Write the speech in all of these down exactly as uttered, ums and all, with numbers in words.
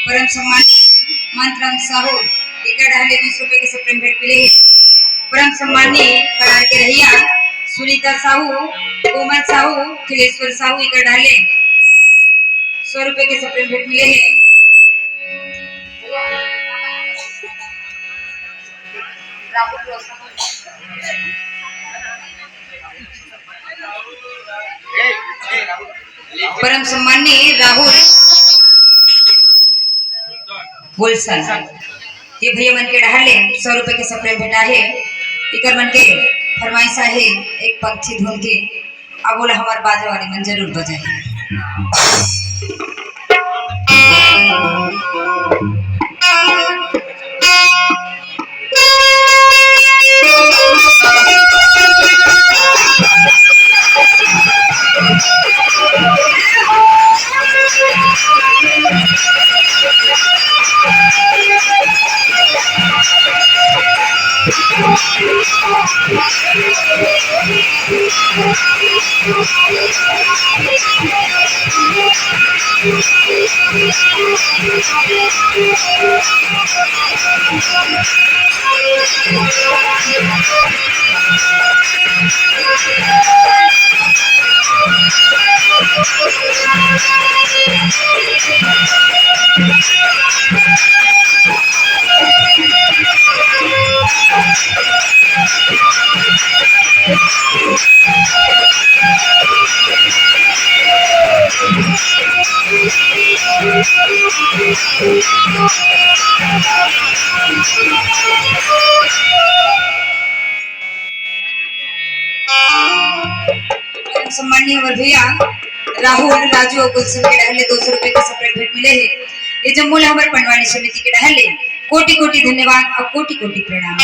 परम सम्मानित मंत्रम साहू, एकर डहर ले बीस रुपए के सुप्रीम भेंट मिले हे। परम सम्मानित कड़ार के रहिया सुनीता साहू, कोमल साहू, खिलेश्वर साहू, एकर डहर ले सौ रुपए के सुप्रीम भेंट मिले हे। परम सम्माननीय राहुल गुलशन, ये भैया मन के डहर ले सौ रुपए के सुप्रीम भेंट आहे। एकर मन के फरमाइश आहे एक पंक्ति धुन के, अब ओला हमर बाजा वाले मन जरूर बजाही। सम्माननीय हमर भैया राहुल, राजू और गुलशन के डहर ले दो सौ रुपए के सुप्रीम भेंट मिले हे। ये जम्मो ला हमर पंडवानी समिति के डहर ले कोटि कोटि धन्यवाद और कोटि कोटि प्रणाम।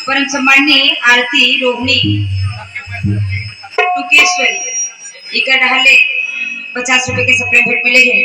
परम सम्माननीय आरती, रोहिणी, टुकेश्वरी, एकर डहर ले पचास रुपए के सुप्रीम भेंट मिले हे।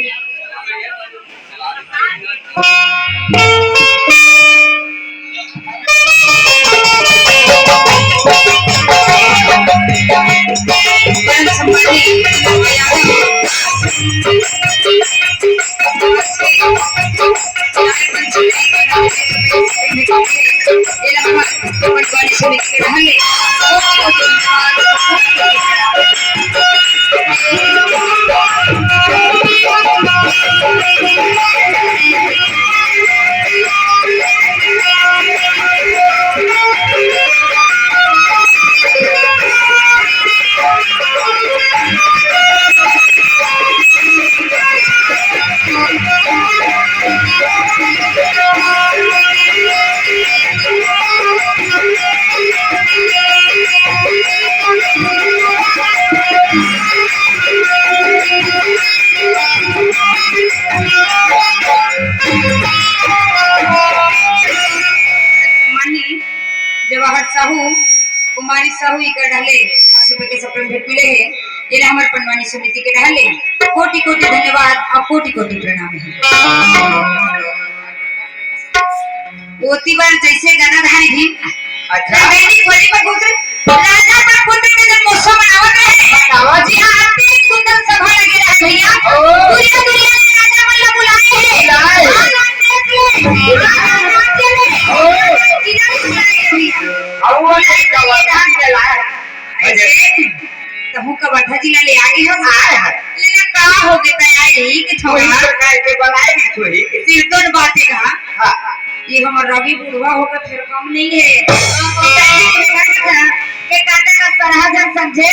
सम्माननीय जवाहर साहू, कुमारी साहू, एकर डहर ले पचास रुपए के सुप्रीम भेंट मिले हे। ये ला हमर पंडवानी समिति के डहर ले कोटि कोटि धन्यवाद और कोटि कोटि प्रणाम हे। ओती बर जैसे गदाधारी भीम अच्छा। लंगैनी खोरी पर घुस रहे, राजा पर पुत्र के जब महोत्सव मनावत रहे। बतावा। जी हाँ, अति सुंदर कहूँ कवर्धा जिला ले आगे हस। आए हस। लेना का हो गे त आई के वही थोड़ा। तो कह के बनाए नहीं थोड़ी। सिरतोन बात हे का? हाँ। ये हमर रवि बुढ़वा होके फेर कम नहीं हे। कहते कि बेटा, बेटा, बेटा का सरहा जन समझे,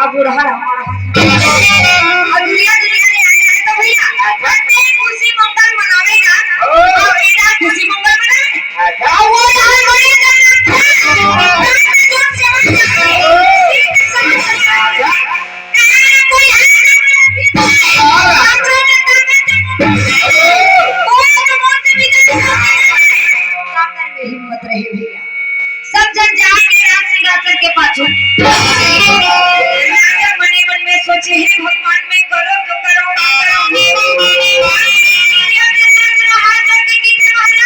अब बुढ़ा हमारा हाथ। अब दुनिया, दुनिया ले आए, आए तो भैया, बर्थडे खुशी मंगल मनावे ना। ओ। अब बेटा खुशी मंगल मनावे। अच्छा। अब वो यार बड़े जन लगता है। जोर से मत जाओ। हिम्मत रहे भैया। सब जन जाके राज सिंहासन के पाछू। राजा मने मन में सोचे, "हे भगवान, मैं करो तो करो, का करो?" हाथ जोड़ के कीथे, "महाराज,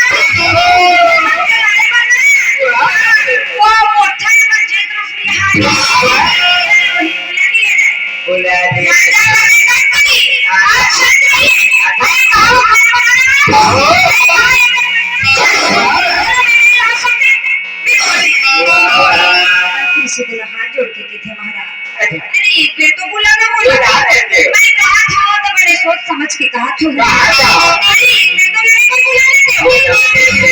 वो मोटा है, पर जय करो।" कृष्ण हाथ जोड़ के कीथे, "महाराज, अरे, एक बेर तो बुला दो, बोला। मैं कहा था, तो बड़े सोच समझ के कहा था। अरे, एक बेर तो मेरे को बुला लेते हो।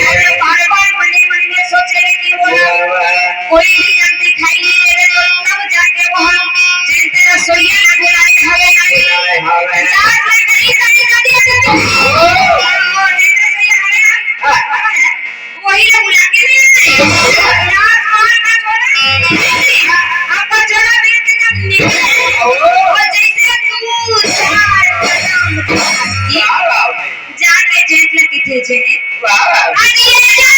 अरे, बार-बार मने मन में सोचे रहे कि वो ना कोई भी जन दिखाई नहीं दे रहे, तो तब जाके वहाँ जैसे रसोईया ना बुलाए हवे ना। लाज में कहीं कहीं कर दिया था। वो जैसे रसोईया हवे ना, हवे ना। वही लोग बुला के नहीं लाए। लात मार का छोड़ा, आपका छोड़ा बेच के जब निकले, वो जैसे तू चार कदम जाके जेंट लगी थे जे। अरे ये क्या?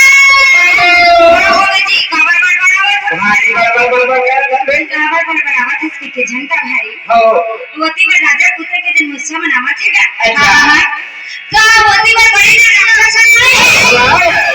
बड़ा हो गए जी, काबर बड़बड़ावत है? भारी बड़बड़ बड़बड़ कर रहे हैं। काबर बड़बड़ावत है इसके के झंटा भाई? हो। वती में राजा कुत्ते के जन्मोत्सव मनावत है का? अच्छा। हाँ, हाँ। का वती में बड़े जन रक्षा नहीं है?